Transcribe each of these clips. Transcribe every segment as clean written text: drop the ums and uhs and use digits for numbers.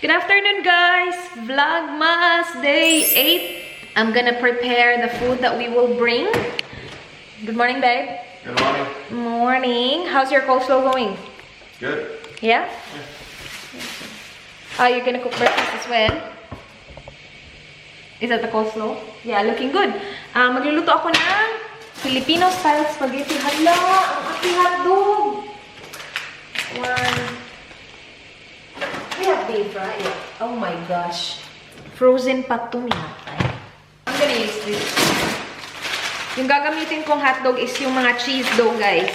Good afternoon, guys! Vlogmas Day 8. I'm gonna prepare the food that we will bring. Good morning, babe. Good morning. Morning. How's your coleslaw going? Good. Yeah? Oh, you're gonna cook breakfast as well? Is that the coleslaw? Yeah, looking good. Magluluto ako ng Filipino-style spaghetti. Hala! Ang aking hotdog! One. We have deep fry. Oh my gosh. Frozen pa ito minatay. I'm gonna use this. Yung gagamitin kong hotdog is yung mga cheese dough, guys.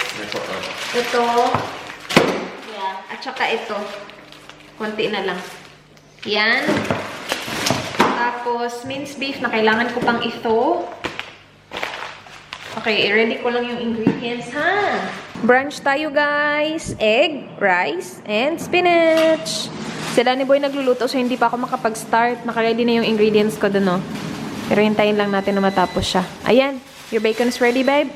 Ito. Yeah. At saka ito. Konti na lang. Yan. Tapos, minced beef na kailangan ko pang ito. Okay, i-ready ko lang yung ingredients, ha? Brunch tayo, guys. Egg, rice, and spinach. Sila ni Boy nagluluto, so hindi pa ako makapag-start. Naka-ready na yung ingredients ko dun, no? Pero hintayin lang natin na matapos siya. Ayan. Your bacon's ready, babe?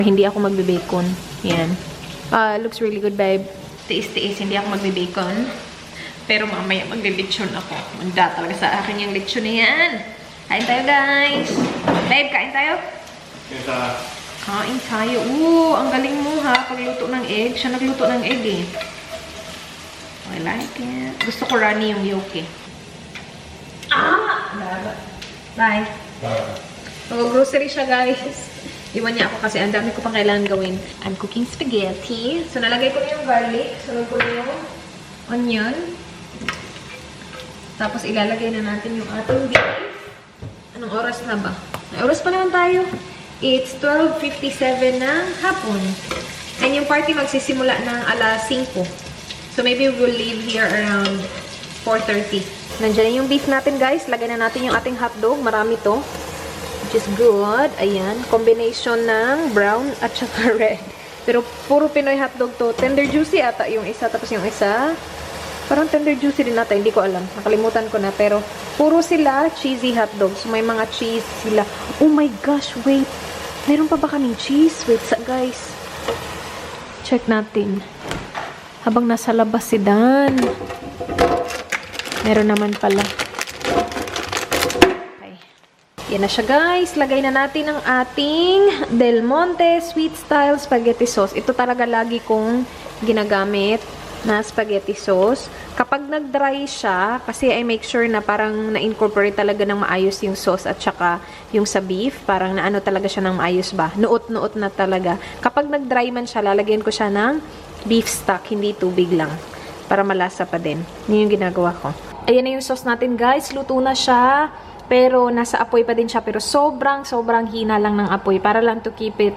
Hindi ako magbe-bacon. Yan. Looks really good, babe. Tiis-tiis, hindi ako magbe-bacon. Pero mamaya magbe-lechon ako. Manda talaga sa akin yung lechon na yan. Kain tayo, guys. Babe, kain tayo? Kain tayo. Ang galing mo, ha? Pagluto ng egg. Siya nagluto ng egg, eh. I like it. Gusto ko runny yung yolk, eh. Bye. Mag-grocery siya, guys. Iwan niya ako kasi ang dami ko pang kailangan gawin. I'm cooking spaghetti. So, nalagay ko na yung garlic. Sunod ko na yung onion. Tapos, ilalagay na natin yung ating beef. Anong oras na ba? May oras pa naman tayo. It's 12:57 ng hapon. And yung party magsisimula ng alas 5. So, maybe we'll leave here around 4:30. Nandiyan yung beef natin, guys. Lagay na natin yung ating hotdog. Marami to. Which is good. Ayan. Combination ng brown at saka red. Pero puro Pinoy hotdog to. Tender juicy ata yung isa. Tapos yung isa, parang tender juicy din ata. Hindi ko alam. Nakalimutan ko na. Pero puro sila cheesy hotdog. So may mga cheese sila. Oh my gosh, wait. Meron pa ba kaming cheese? Wait, guys. Check natin. Habang nasa labas si Dan. Meron naman pala. Okay. Yan na siya, guys. Lagay na natin ang ating Del Monte Sweet Style Spaghetti Sauce. Ito talaga lagi kong ginagamit na spaghetti sauce. Kapag nag-dry siya, kasi I make sure na parang na-incorporate talaga ng maayos yung sauce at saka yung sa beef. Parang naano talaga siya ng maayos ba? Nuot-nuot na talaga. Kapag nag-dry man siya, lalagyan ko siya ng beef stock, hindi tubig lang. Para malasa pa din. Yun yung ginagawa ko. Ayan na yung sauce natin, guys. Luto na siya. Pero nasa apoy pa din siya. Pero sobrang hina lang ng apoy. Para lang to keep it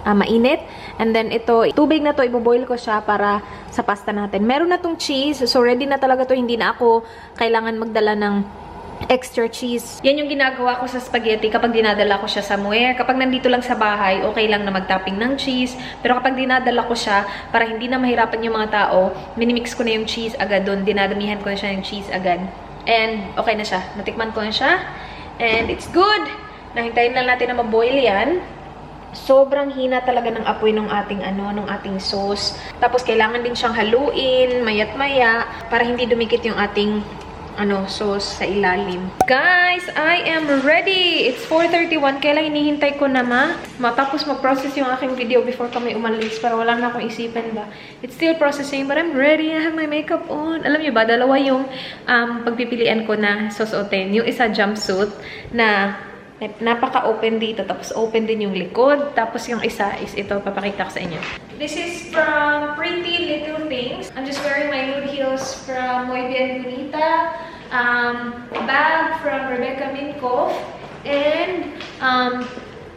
mainit. And then ito, tubig na to, iboboil ko siya para sa pasta natin. Meron na tong cheese. So ready na talaga to. Hindi na ako kailangan magdala ng extra cheese. Yan yung ginagawa ko sa spaghetti kapag dinadala ko siya somewhere. Kapag nandito lang sa bahay, okay lang na mag-topping ng cheese. Pero kapag dinadala ko siya, para hindi na mahirapan yung mga tao, minimix ko na yung cheese agad doon. Dinadamihan ko na siya ng cheese agad. And okay na siya. Natikman ko na siya. And it's good. Nahintayin lang natin na maboil yan. Sobrang hina talaga ng apoy ng ating ng ating sauce. Tapos kailangan din siyang haluin, mayat-maya, para hindi dumikit yung ating sauce sa ilalim. Guys, I am ready! It's 4:31. Kailan hinihintay ko na matapos mag-process yung aking video before kami umalis para wala na akong isipan ba. It's still processing, but I'm ready. I have my makeup on. Alam niyo ba, dalawa yung pagpipilian ko na susuotin. Yung isa jumpsuit na napaka-open dito, tapos open din yung likod. Tapos yung isa is ito, papakita ko sa inyo. This is from Pretty Little Things. I'm just wearing my nude heels from Muy Bien Bonita. Bag from Rebecca Minkoff. And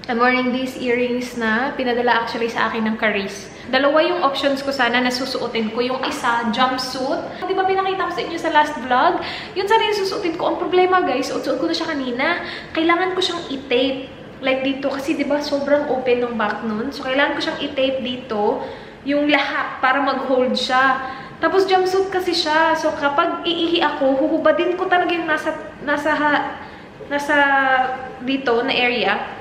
I'm wearing these earrings na pinadala actually sa akin ng Caris. Dalawa yung options ko sana na susuotin ko. Yung isa, jumpsuit. Di ba pinakita ko sa inyo sa last vlog? Yun sana yung susuotin ko. Ang problema, guys, suot ko na siya kanina. Kailangan ko siyang i-tape. Like dito. Kasi di ba sobrang open ng back nun. So, kailangan ko siyang i-tape dito. Yung lahat para mag-hold siya. Tapos, jumpsuit kasi siya. So, kapag iihi ako, huhubadin ko talaga yung nasa dito na area.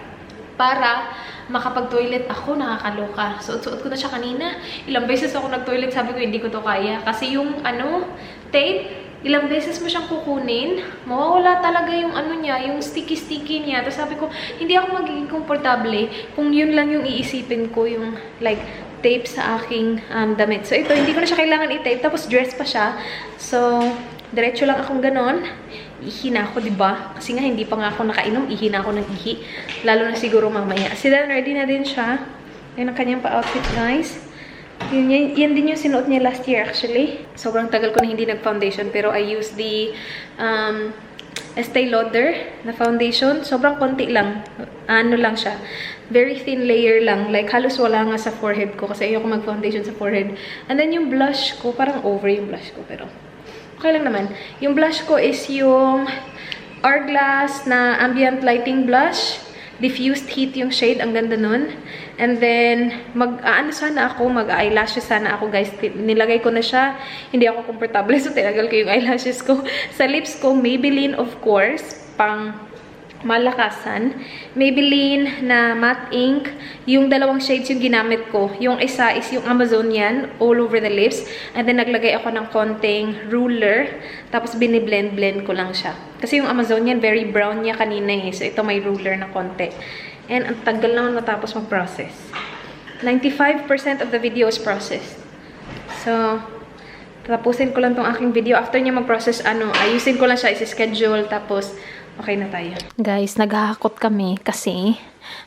Para makapag-toilet ako, nakakaloka. Suot-suot ko na siya kanina. Ilang beses ako nag-toilet, sabi ko hindi ko to kaya. Kasi yung tape, ilang beses mo siyang kukunin, mawawala talaga yung ano niya, yung sticky-sticky niya. Tapos sabi ko, hindi ako magiging komportable kung yun lang yung iisipin ko, yung like, tape sa aking damit. So ito, hindi ko na siya kailangan i-tape. Tapos dress pa siya. So, diretso lang akong ganon. Ihi na ako, diba? Kasi nga, hindi pa nga ako nakainom. Ihi na ako ng ihi. Lalo na siguro mamaya. Si Dan, ready na din siya. Yan ang kanyang pa-outfit, guys. Yan din yung sinuot niya last year actually. Sobrang tagal ko na hindi nag-foundation pero I use the Estee Lauder na foundation. Sobrang konti lang. Ano lang siya. Very thin layer lang. Like halos wala nga sa forehead ko kasi ayoko mag-foundation sa forehead. And then yung blush ko, parang over yung blush ko pero okay lang naman. Yung blush ko is yung Hourglass na Ambient Lighting Blush. Diffused heat yung shade, ang ganda nun. And then, mag-eyelashes sana ako, guys. Nilagay ko na siya. Hindi ako komportable, so tinagal ko yung eyelashes ko. Sa lips ko, Maybelline, of course, pang malakasan. Maybelline na matte ink. Yung dalawang shades yung ginamit ko. Yung isa is yung Amazonian, all over the lips. And then, naglagay ako ng konting ruler. Tapos, biniblend-blend ko lang siya. Kasi yung Amazonian, very brown niya kanina eh. So, ito may ruler na konti. And, ang tagal naman matapos mag-process. 95% of the video is processed. So, tapusin ko lang tong aking video. After niya mag-process, ayusin ko lang siya, isi-schedule. Tapos, okay na tayo. Guys, naghahakot kami kasi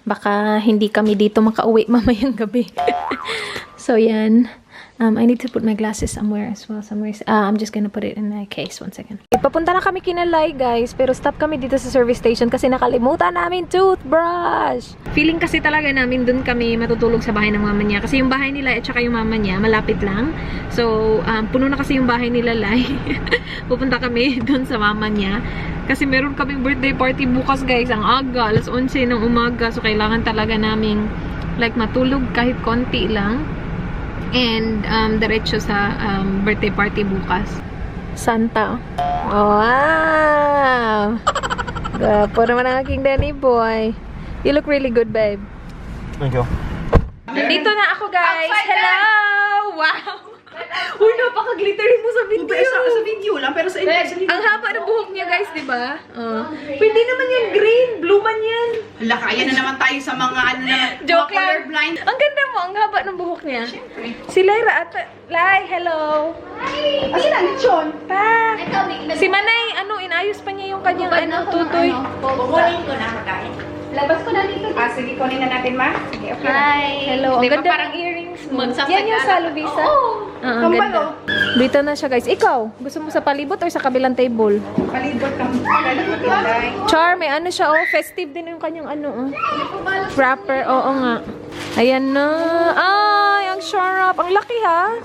baka hindi kami dito makauwi mamayang gabi. So, yan. I need to put my glasses somewhere as well. I'm just gonna put it in my case. One second. Papunta na kami Kinalay, guys. Pero stop kami dito sa service station kasi nakalimutan namin toothbrush. Feeling kasi talaga namin dun kami matutulog sa bahay ng mama niya. Kasi yung bahay nila at saka yung mama niya, malapit lang. So, puno na kasi yung bahay nila, Lai. Pupunta kami dun sa mama niya. Kasi meron kaming birthday party bukas, guys. Ang aga, alas 11 ng umaga. So, kailangan talaga naming like matulog kahit konti lang. And diretso sa birthday party bukas. Santa. Wow! Gwapo naman ang aking Danny boy. You look really good, babe. Thank you. Nandito na ako, guys. Hello! Wow! Uy, napaka-glittery mo sa video. Sa video lang, pero sa video. Ang haba ng buhok niya, guys, di ba? Pwede naman yan green. Blue man yan. Hala, kaya na naman tayo sa mga Joke mga lang. colorblind. Ang ganda mo. Ang haba ng buhok niya. Siyempre. Si Lyra at... Lai, hello! Ay, na, lechon. Pa! Si Manay, inayos pa niya yung kanyang tutoy. Kukunin ko na makain. Labas ko na dito. Sige, kunin na natin, ma. Sige, okay. Hi! Hello. Ang Di ba ganda parang ng earrings mo. magsasagana? Yan yung sa Lubisa? Oo. Ang ganda. Dito na siya, guys. Ikaw, gusto mo sa palibot or sa kabilang table? Palibot kang palibot. Char, may siya, festive din yung kanyang wrapper. Oo nga. Ayan na. Ay, ang sharp. Ang laki, ha?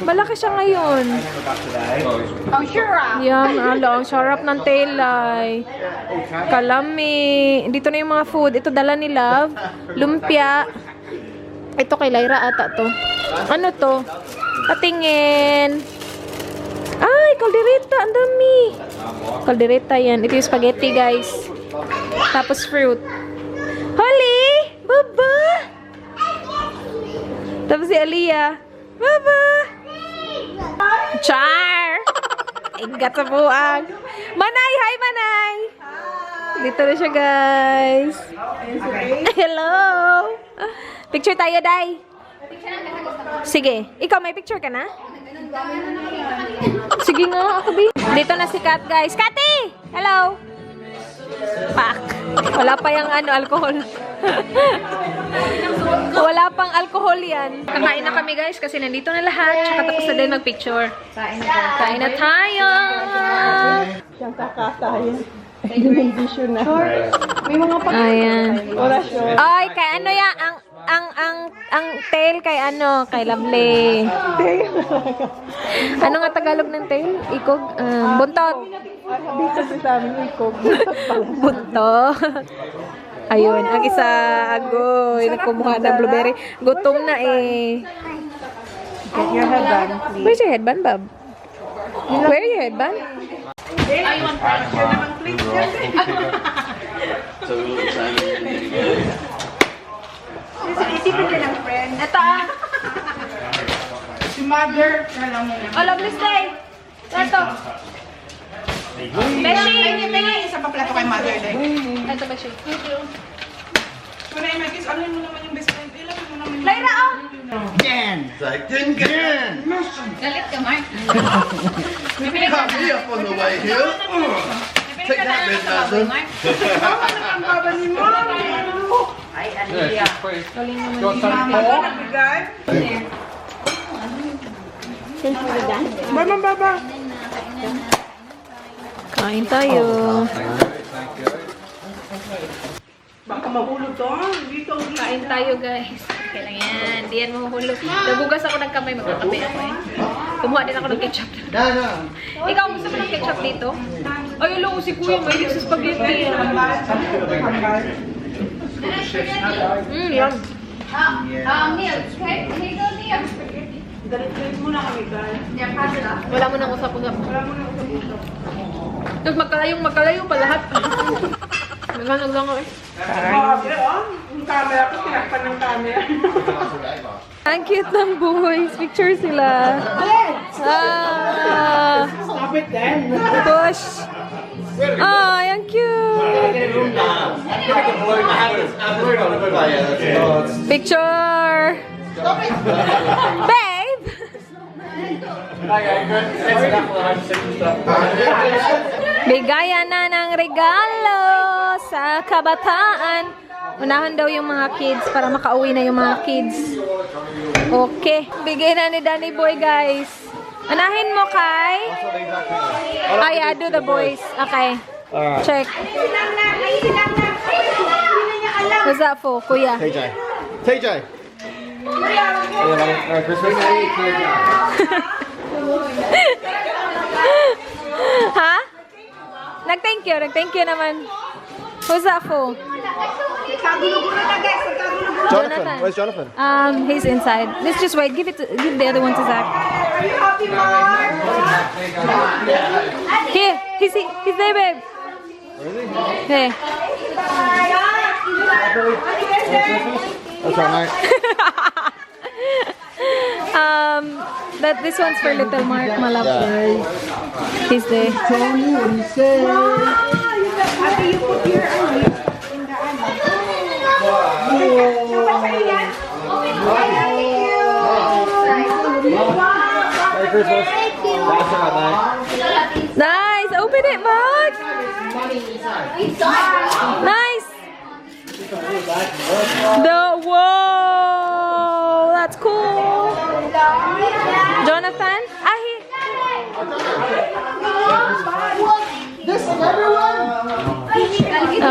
Malaki siya ngayon. Ang sure. Yan, ang sharp ng tailay. Kalami. Dito na yung mga food. Ito dala ni Love. Lumpia. Ito kay Lyra ata to. Ano to? Patingin. Ay, kaldereta. Ang dami. Kaldereta yan. Ito yung spaghetti, guys. Tapos fruit. Holly! Baba! Tapos si Aliyah. Baba! Char! Igat sa buwag. Manay! Hi, Manay! Dito na siya, guys. Hello! Picture tayo, Day. Sige. Ikaw, may picture ka na? Sige nga, ako, Bi. Dito na si Kat, guys. Kati! Hello! Pak. Wala pa yung alcohol. Wala pang alcohol yan. Kakain na kami, guys, kasi nandito na lahat. Tsaka tapos na din mag-picture. Kain na tayo! Siyang kakatayin. Dimension na. May mga Ayan. orasyon. Ay, kay yan? Ang tail kay kay Lovely. Ano nga Tagalog ng tail? Ikog? Buntot. Dito sa amin, ikog. Buntot. Ayun, ang isa, agoy, nagkumuha ng blueberry. Gutom na eh. Get your headband, please. Where's your headband, Bob? Where your headband? Isipin ka ng friend. Ito Si mother, alam mo na. Oh, Lovely, stay. Ito. Beshi! Tingin, isa pa plato kay mother day. Ito, Beshi. Kuna yung Marquez, ano mo naman yung best friend? Ilapin mo naman yung... Lyra, oh! Second again! Galit ka, Mark. Cut me up on the way here. Take that, Miss Madison. Ay, Aliyah. Baba. Kain tayo. Baka mahulog to. Dito. Kain tayo, guys. Okay lang yan. Di yan mahuhulog. Nagugas ako ng kamay. Magkakape ako eh. Kumuha din ako ng ketchup. No, no. Ikaw, gusto mo ng ketchup dito? Ay, alam ko si Kuya. Mahilig sa spaghetti. Yum. Neil, can you go, Neil? Galit muna kami, guys. Wala mo nang usap-usap. Tapos magkalayo pa lahat. Naghanag lang ako eh. Grabe, oh. Yung camera ko, tinakpan ng camera. Ang cute ng boys. Picture sila. Ah, Stop it then. push. Ay, ang cute. Picture. Babe. Bigayan na ng regalo sa kabataan. Unahan daw yung mga kids para makauwi na yung mga kids. Okay. Bigay na ni Danny Boy, guys. Unahin mo kay... Ay, do the boys. Okay. Check. What's that for, Kuya? TJ. TJ. Merry Christmas. Ha? Nag-thank you naman. Who's that for? Jonathan. Where's Jonathan? He's inside. Let's just wait. Give the other one to Zach. Here, he's there, babe. Hey. That's all right. This one's for little Mark, my love. He's there. Ate, you put your in the Merry Christmas. That's all right. Nice. Open it, Mark. Nice. Whoa, that's cool. Jonathan? This is everyone.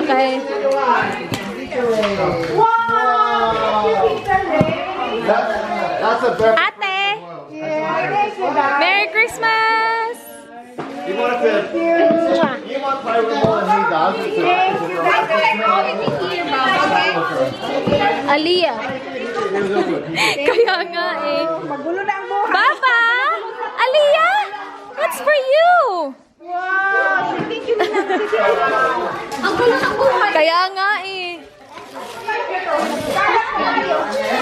Okay. That's a better. Ate! Merry Christmas! You want to play with more than he does. Aliyah. Kaya nga eh. Magulo na ang buhay. Papa! Aliyah! What's for you? Wow! Thank you na. Ang gulo ng buhay. Kaya nga eh.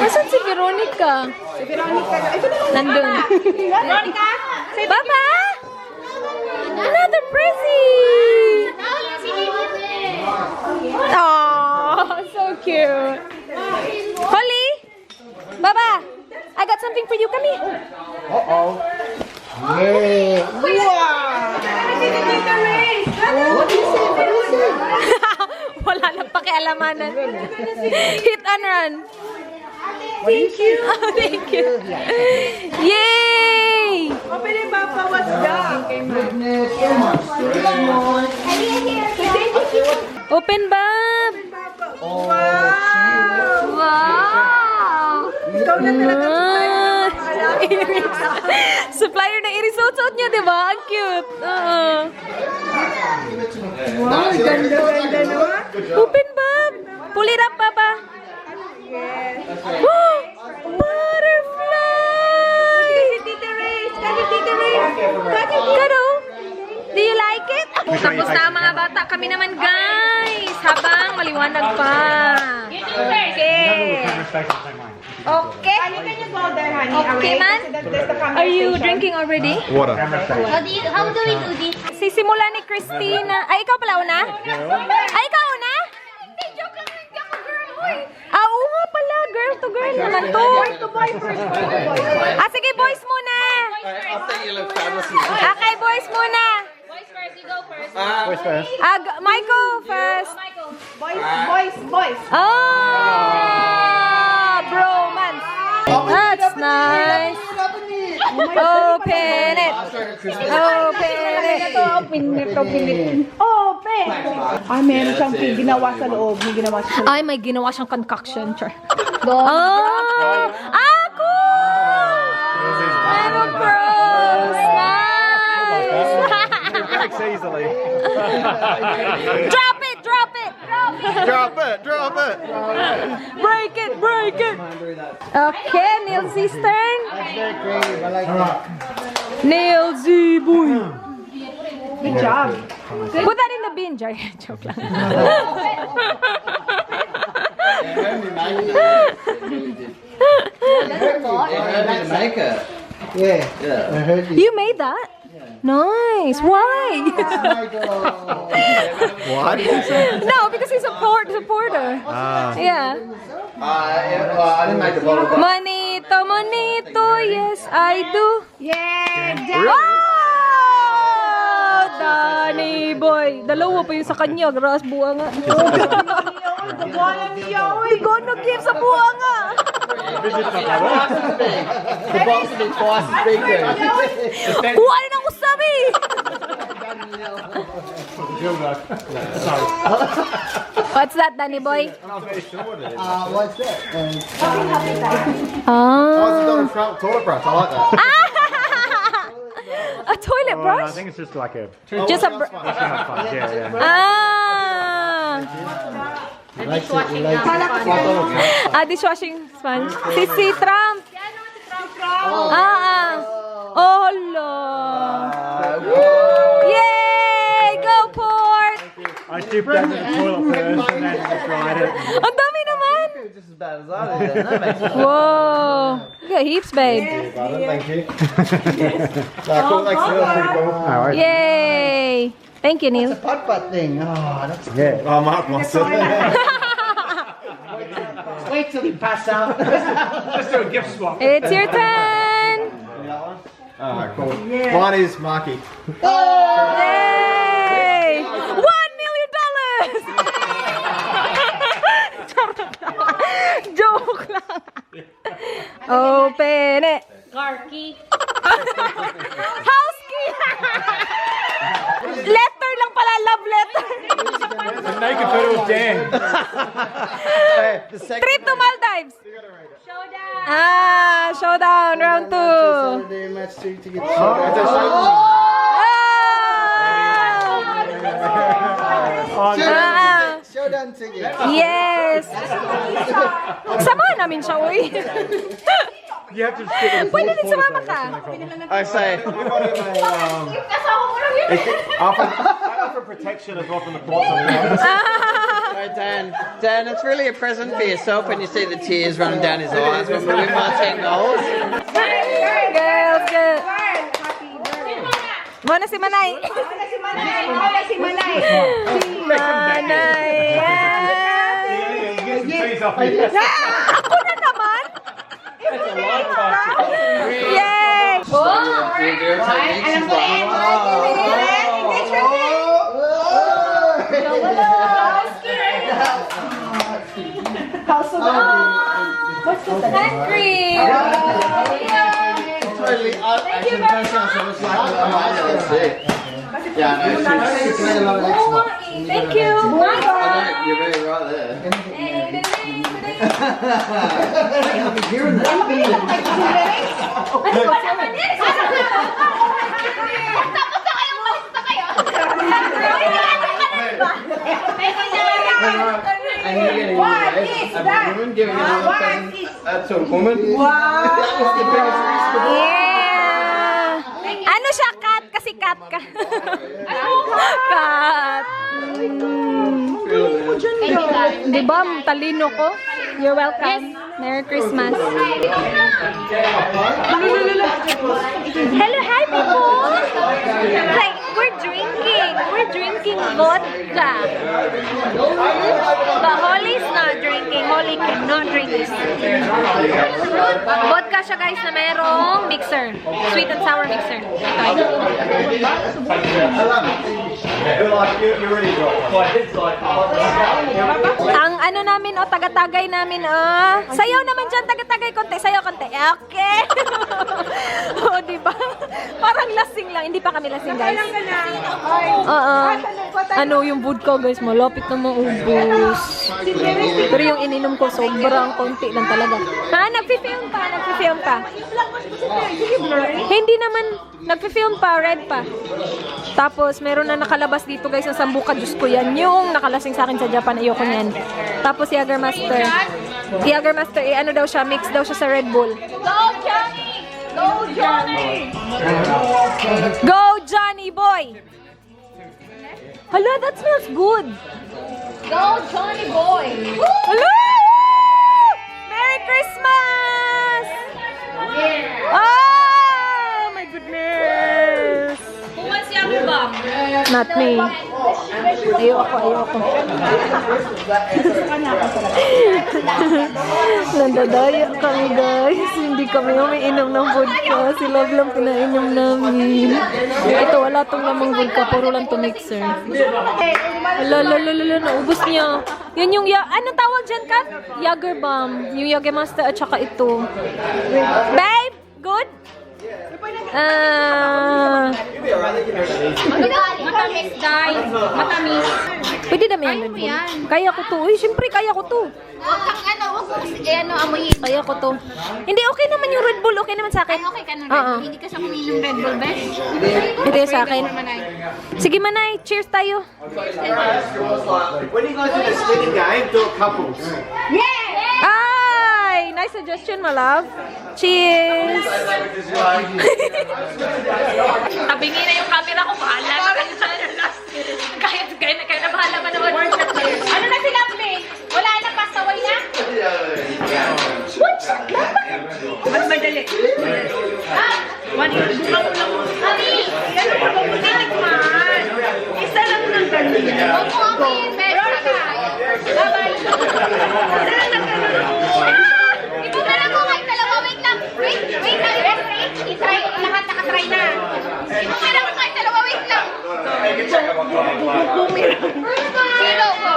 Nasaan si Veronica? Si Veronica. Ito na lang. Nandun. Veronica! Papa! Another present! Oh, so cute. Holly! Baba! I got something for you. Come here. Uh-oh. Yeah. Wala nang pakialamanan. Hit and run. Thank you. Oh, thank you. Yay! Open it, Papa. What's that? Open, Bob. Wow! Wow! Ikaw na talaga. Earrings. Supplier na earrings. Suot-suot niya, di ba? Ang cute. Wow, ganda naman. Open, Bob. Pull it up, Papa. Yes. Oh, butterfly! Tita Ray. Tita Ray. Kado, do you like it? Tapos na ang mga bata. Kami naman, guys. Habang maliwanag pa. Okay. Okay. Honey, can you go there, honey? Okay, Away, man. kasi there's the camera Are you station. drinking already? Water. How do we do this? Sisimula ni Christina. Ay, ikaw pala una? Ay, ikaw una? Hindi, joke lang. Hindi ako girl. Uy. Ah, oo nga pala. Girl to girl naman to. Ah, sige, boys muna. I think you look fabulous. Okay, boys muna. Boys first. You go first. Voice first. Michael first. Michael. Boys. Oh, bromance. That's nice. Open it. Open it. Open! Ay, meron siyang ginawa sa loob. May ginawa siya sa loob. Ay, may ginawa siyang concoction. Char. Oh! Ah, cool! Mega gross! Nice! Breaks easily. Drop it! Drop it! Drop it! Drop it. Break it! Break it! Okay, Neil Z's turn. Neil Z, boy. Good job. Put that in the bin, Jar. Joke lang. You made that? Nice. Why? What? No, because he's a supporter. Yeah. I didn't make the bottle. Monito, monito, yes, I do. Yeah! Oh! Danny boy. Dalawa pa yung sa kanya. Grass buwa nga. We're gonna give sa buwa nga. The box will be twice as big then. Buwa rin ako sabi. What's that, Danny boy? What's that? Ah. Donald Trump toilet brush. I like that. A toilet brush? I think it's just like a Just a yeah. Ah. Dishwashing sponge. Si Trump. Oh, hello. Yay! Go Port! I dipped that in the toilet first and then just dried it. Ang dami naman! Just as bad as I did. That makes sense. Whoa! You got heaps, babe. Thank you. Cool. Thanks. Pretty cool. Yay! Thank you, Neil. Putt thing. Oh, that's Yeah. Oh, Mark wants it. Wait till you pass out. Let's do a gift swap. It's your turn! Alright, cool. Mine is Marky. Yay! $1 million! Joke lang. Open it. Garky. House key! Letter lang pala, love letter. The naked turtle's Dan. Trip to Maldives. Showdown. Showdown, round 2. Showdown ticket. Yes. Samahan namin siya, uy. You have to just get the Pwede din sumama ka. I say. I offer protection as well from the courts. Right, Dan, it's really a present for yourself when you see the tears running down his eyes when we win by 10 goals. Girls, good. Muna si Manay. Si Manay. Manay. Ako na naman? Yay! Ice cream! Totally. Thank you very much. Yeah, no, Thank you. you're very right there. And you're getting a woman giving another present to a woman. That was the biggest risk of all. Yeah! Ano siya? Cat? Kasi cat ka. Cat. Di ba? Talino ko. You're welcome. Merry Christmas. Hello, hi people. Like, we're drinking vodka. But Holly's not drinking. Holly cannot drink this. Vodka siya guys na merong mixer. Sweet and sour mixer. Ang ano namin, taga-tagay namin, sayaw naman dyan, taga-tagay konti, sayaw konti. Okay. O, diba? Parang lasing lang. Hindi pa kami lasing, guys. Ano, yung vodka, guys, malapit na maubos. Pero yung ininom ko, sobrang konti lang talaga. Nagpi-film pa. Hindi naman, nagpi-film pa, red pa. Tapos, meron na nakalabas dito, guys, ang sambuka. Diyos ko yan. Yung nakalasing sa akin sa Japan, ayoko niyan. Tapos, Jägermeister, ano daw siya, mix daw siya sa Red Bull. Go, Johnny! Go, Johnny! Go, Johnny boy! Hala, that smells good. Go, Johnny boy! Hello! Merry Christmas! Oh my goodness! Who wants Yummy Bomb? Not me. Ayoko. Nandadaya kami guys. Hindi kami umiinom ng vodka. Si Love lang pinainom namin. Ito, wala tong lamang vodka. Puro lang to mixer. Lala, naubos niya. Yan yung, ano tawag dyan, Kat? Jäger bomb. Yung Jägermeister at saka ito. Babe, good? Matamis, guys. Matamis. Pwede naman yan. Kaya ko to. Uy, syempre kaya ko to. Huwag kang amoyin. Kaya ko to. Hindi, okay naman yung Red Bull. Okay naman sa akin. Ay, okay ka na. Oo. Hindi ka sa kuminom Red Bull, best. Ito yung sa akin. Sige, Manay. Cheers tayo. When you guys do the spinning game, do it couples. Ay! Nice suggestion, my love. Cheers! Tabingin na yung camera ko. Bahala na kayo sa last. Kaya na bahala pa naman. Ano na si Lovely? Wala na pa. Saway na? Mas madali. Buka mo lang. Mami! Yan ang pagpapatikman. Isa lang ng ganun. Huwag mo amoyin, best. Babay. Ito na lang mo kahit dalawa. Wait lang. Wait lang. I-try. Lahat nakatry na. Ito na lang mo kahit dalawa. Wait lang. Sino ko?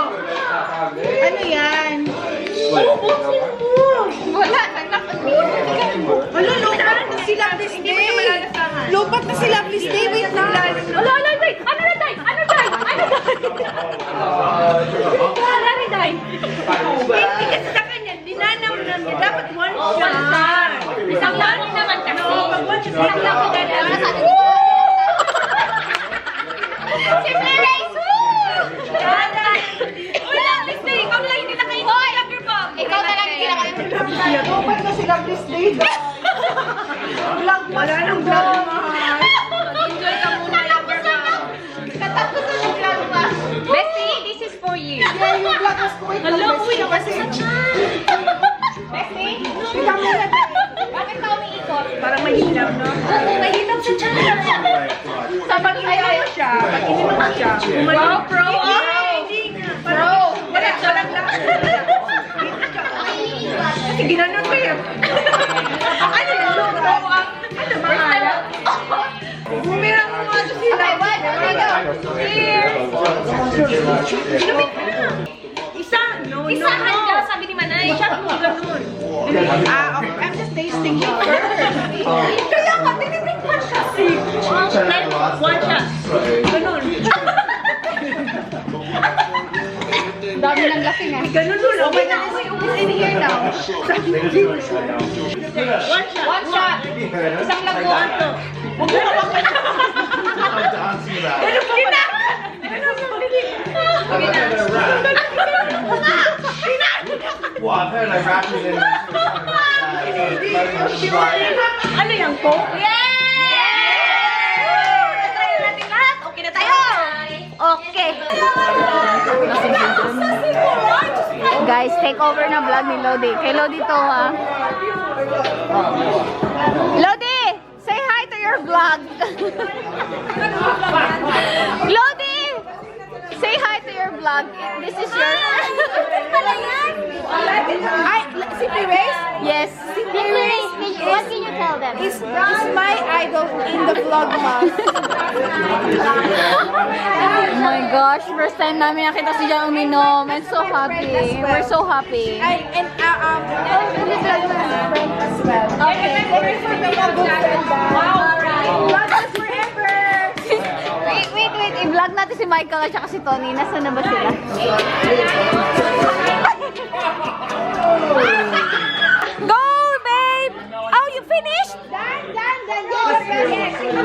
Ano yan? Wala. Naglakas. Wala, lupat na si Lovely Stay. Lupat na si Lovely Stay. Wait lang. Wala, day. Ano na, day? Kasi sa kanya, dinanaw na niya. Dapat one shot. Isang lang naman kasi. Pag one shot, isang lang Wala sa atin. Si Flores! Wala, Misty! Ikaw lang hindi nakain. Hoy! Ikaw na lang hindi nakain. Lupat na si Lovely Stay. Wala nang vlog, mahal. Enjoy ka muna. Katapos na yung vlog pa. Bestie, this is for you. Yeah, yung vlog was quick. Hello, uy, kasi. Bestie? Ikaw muna. Bakit ka umiikot? Parang mahilap, no? Oo, mahirap sa tiyan. Sabag ayaw siya. Pag ininom siya. Wow, pro! Hindi nga. Pro! Diretso lang lang. Kasi ginanon ko yun. Ano na? Ano mahala? Bumirang mo nga ito sila. Isa! No, Isahan ka, sabi ni Manay. Shot mo ganun. Okay. I'm just tasting it first. Kaya nga, tinitikman siya. One shot. Ganun. Dami ng lasing ah. Ganun nun. Okay na. Ubus in here now. One shot. Isang lago. Huwag mo kapag ganun ka pala. Well, I've heard I wrapped it in. Ano yan po? Tayo natin lahat. Okay na tayo. Okay. Guys, take over na vlog ni Lodi. Kay Lodi to, ha? Lodi! Say hi to your vlog. Lodi! Say hi to your vlog. This is your... Simply Race? Yes. Simply Race, what can you tell them? Is my idol in the vlogmas. Oh my gosh, first time namin nakita si Jan uminom. I'm so happy. We're so happy. And vlogmas friend as well. Okay. Thank you for being a good friend. Vlogmas forever! Wait. I-vlog natin si Michael at saka si Tony. Nasaan na ba sila? Go, babe! Oh, you finished?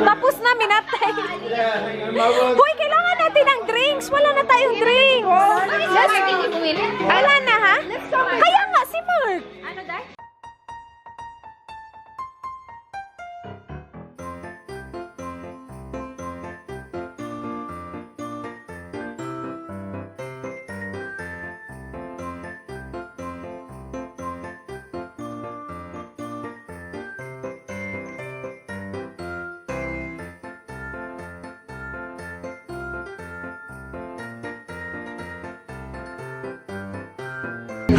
Tapos na, minatay. Hoy, kailangan natin ng drinks. Wala na tayong drinks. Wala na, ha? Kaya nga, si Mark. Ano, Dad?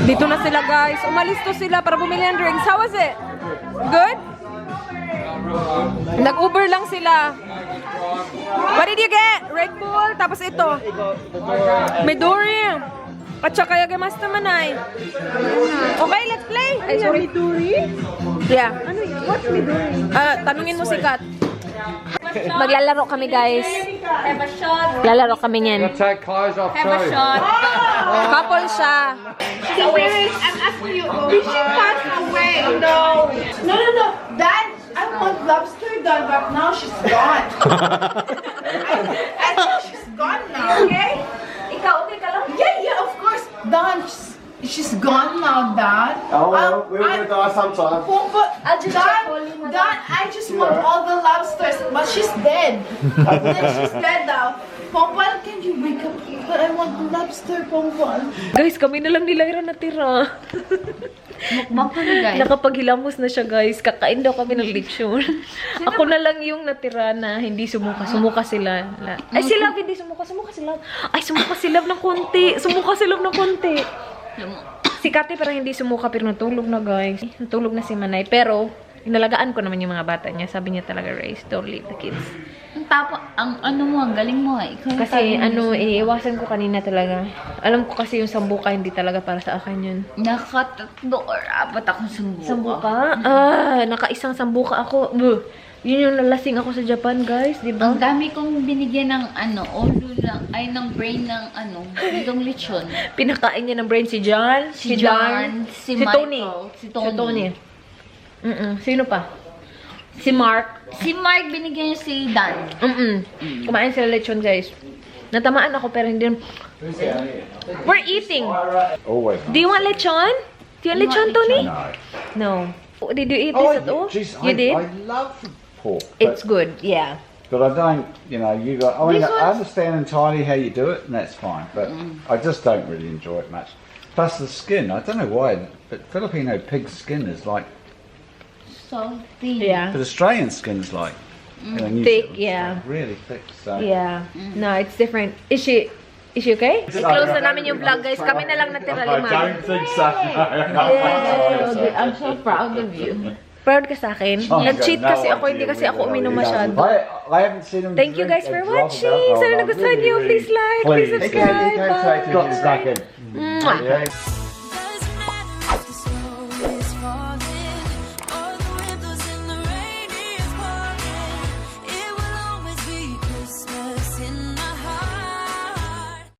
Dito na sila, guys. Umalis to sila para bumili ng drinks. How was it? Good? Nag-Uber lang sila. What did you get? Red Bull, tapos ito. Midori. At saka yagamasta manay. Okay, let's play. Ay, sorry. Midori? Yeah. Ano yun? What's Midori? Tanungin mo si Kat. Maglalaro kami, guys. Have a shot. Lalaro kami niyan. Take clothes off Have a too. shot. Couple siya. I'm asking you, did she pass away? No. No. Dad, I want lobster done, but now she's gone. I think she's gone now, okay? Ikaw, okay ka lang? Yeah, of course. Don, she's gone now, Dad. Oh, well, we will die sometime. I'll just check Pauline. Don, I just want all the lobsters, but she's dead. She's dead now. Pompon, can you wake up? But I want the lobster, Pompon. Guys, kami na lang ni Lyra natira. Mukbang kami, guys. Nakapaghilamos na siya, guys. Kakain daw kami ng lechon. Ako na lang yung natira na hindi sumuka. Sumuka sila. Ay, si Love hindi sumuka. Sumuka si Love. Ay, sumuka si Love ng konti. Sumuka si Love ng konti. Si Kati parang hindi sumuka pero natulog na, guys. Natulog na si Manay. Pero, inalagaan ko naman yung mga bata niya. Sabi niya talaga, Race, don't leave the kids. Ang ano mo, ang galing mo. Ikaw yung Kasi, sabi mo. iiwasan ko kanina talaga. Alam ko kasi yung sambuka hindi talaga para sa akin yun. Nakatatlo or apat akong sambuka. Sambuka? Nakaisang sambuka ako. Buh. Yun yung lalasing ako sa Japan, guys, di ba? Ang dami kong binigyan ng ulo lang, ay ng brain ng itong lechon. Pinakain niya ng brain si John, Si John, si Michael, Tony. si Tony. Sino pa? Si Mark. Si Mark, binigyan niya si Dan. Kumain sila lechon, guys. Natamaan ako pero hindi. We're eating. Always. Do you want lechon? Do you want lechon, Tony? No. Did you eat this at all? You did? I love pork. It's good, yeah. But I don't, you know, I mean, These I ones- understand entirely how you do it, and that's fine. But I just don't really enjoy it much. Plus the skin, I don't know why, but Filipino pig skin is like, Salty. Yeah. but Australian skin's like, you know, New Thick, Zealand's yeah. like really thick. So. Yeah. No, it's different. Is she okay? I-close na namin yung vlog, guys. Kami na lang natira lima. think so. I'm so proud of you. Proud ka sa akin? Nag-cheat kasi ako, hindi kasi ako uminom masyado. I haven't seen them. Thank you guys for watching. Sana nagustuhan niyo. Please like, please subscribe. Bye. Got stuck in. Mwah. Yeah.